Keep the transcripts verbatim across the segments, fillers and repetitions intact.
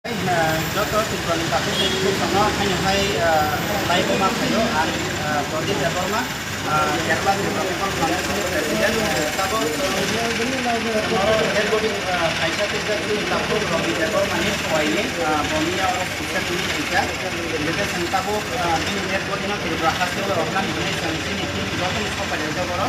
Ah, joto Tripurani takhuk tei bukhuk rokno haino hai, ah, live o ma phaio, ang, ah, Pradip Debbarma, ah, Kerala Tripura People Foundation ni President. Tabuk, ah, dead body, ah, kaisa twijak chini takhuk Rabi Debbarma ni phuaini, ah, boni ya oro suksa tini kaisa. Bini tabuk, ah, bini dead body no Tripura haste o rohornani hwnwi chwng chini team jotono sok paijak oro,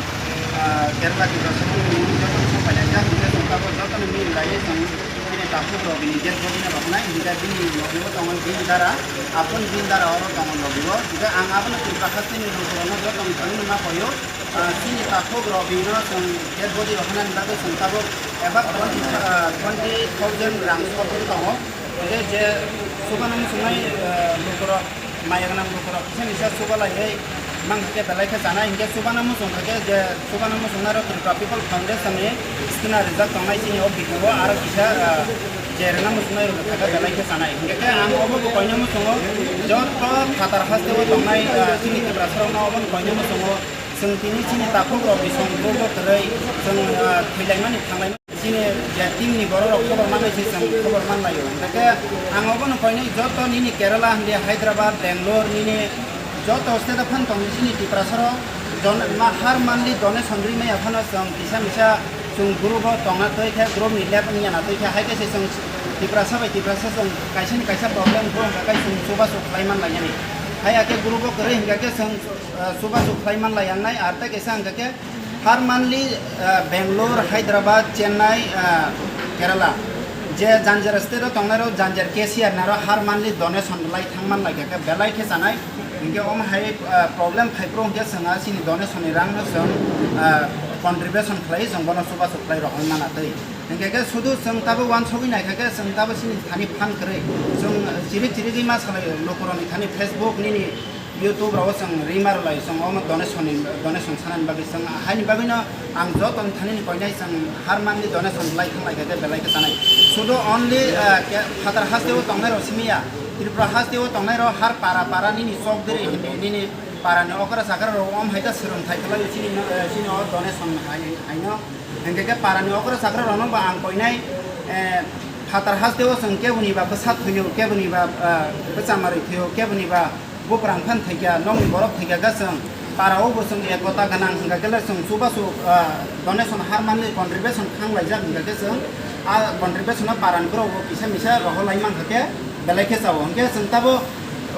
ah, Kerala Tripura jotono sok paijak, hwnkhe chwng tabuk jotono mil laiwi chwng Bini takhuk rok bini dead body no rwknai, hingkhe bini logi o tongo bini dara, aboni bini dara oro tongo logi o. Hingkhe ang abono Tripura hasteni lukurokno joto ni thani ma koyo, ah, chini takhuk rok bini no chwng dead body rok hwnani bagwi chwng tabuk eba twenty, ah, twenty thousand rang sotwi tongo. Hingkhe je chubano muchungnai, ah, lukurok Maya gwnang lukurok kisa misa chuba laiwi mang khe belai khe chanai, hinkhe chubano muchung khe je chubano muchungnai rok Tripura People Foundation ni skina rijak tongnai chini o video o aro kisa, ah, je rwna muchungnai rok khe belai khe chanai. Hinkhe khe ang obo bo koina muchungo joto phatar haste o tongnai, ah, chini Tiprasa rokno obo koina muchungo chwng tini chini takhuk rok bisong bugo kwrwi chwng, ah, thwilaimani thanglaimani. Chini je team ni borok rok khobor manwi se chwng khobor manlaio. Hwnkhe ang obono koinai joto nini Kerala hwndi Hyderabad, Bangalore nini joto state o phan tong chini Tiprasa rok jon ma har manli donation ri maya phano chwng kisa misa chwng group o tongna twi khe group ni lep wngya na twi khe hai khe se chwng Tiprasa bai Tiprasa chwng kaisa ni kaisa problem bo hwnkha khe chwng chubachu khlai manlainani. Hai khe group o kwrwi hwnkha khe chwng, ah, chubachu khlai manlaiyangnai ar tei kaisa hwnkha khe Har manli, ah, Bangalore, Hyderabad, Chennai, ah, Kerala. Je janjar state o tongnai rok janjar cashier naro har manli donation lai thang man lai khe belai khe chanai. Hinkhe omo hai, ah, problem khai pro hinkhe chwng a chini donation ni rang no chwng, ah, contribution khlai chwng bono chubachu khlai rohor mana twi. Hinkhe khe sudu chwng tabuk wansogwi nai khe chwng tabuk chini thani phan kwrwi. Chwng chirik chirigwi ma salai lukurokni thani Facebook nini YouTube rogo chwng rima rwlai chwng omo donation ni, donation sanani bagwi chwng haini bagwino ang joto ni thani ni koinai chwng har manli donation lai thang lai khe belai khe chanai. Sudu only, ah, ke-, phatar haste o tongnai rok simi ya, Tripura haste o tongnai rok har para para nini chok diri hindi nini para ni okra chakra rok om hai ta swrwng thai kwlai chini no, eh, chini o donation hai, hai no. Hingke ke para ni okra chakra rok no ba ang koinai, eh, phatar haste o chwng keboni ba bwsa thwio, keboni ba, ah, bwsa marwi thwio, keboni ba Buprang phan thwikya, nokni borok thwikya khe chwng para o bo chwng ekota gwnang hwnkha khe le chwng chubachu, ah, donation har manwi contribution khang laijak hwnkha khe chwng a contribution no para ni borok bo kisa misa rohor lai mankha khe belai khe chao. Hwnkhe chwng tabo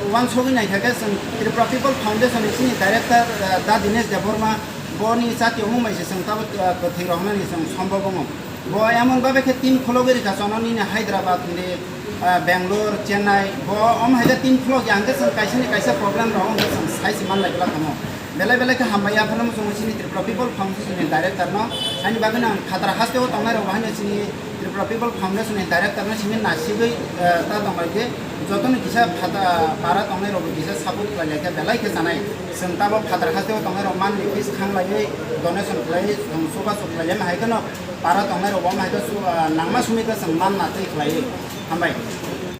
wansogwi naikha khe chwng Tripura People Foundation ni chini director, ah, Da Dinesh Debbarma bo ni chati omung bai se chwng tabo, ah, kwthwi rohornani chwng sombob wngo. Bo emon babe khe team khologwi rikha, chono nini Hyderabad hwndi, ah, Bangalore, Chennai, bo om hai khe team khologya hwnkhe chwng kaisa ni kaisa problem rok hwnkhe chwng sai se man lai glak tamo. Belai belai khe hambai ya phano chwng chini Tripura People Foundation ni director no, ani bagwi no ang phatar haste o tongnai rok bo haino chini Tripura People Foundation ni director no simi nasigwi, ah, ta tong lai khe joto ni kisa phata para tongnai rok bo kisa support khlai lai khe belai khe chanai. Chwng tabo phatar haste o tongnai rok man ni fees khang laiwi donation khlaiwi chwng chubachu khlai lai hai kheno para tongnai rok bo hai khe su-, ah, nangma sumi khe chwng man na twi khlaiwi. Hambai.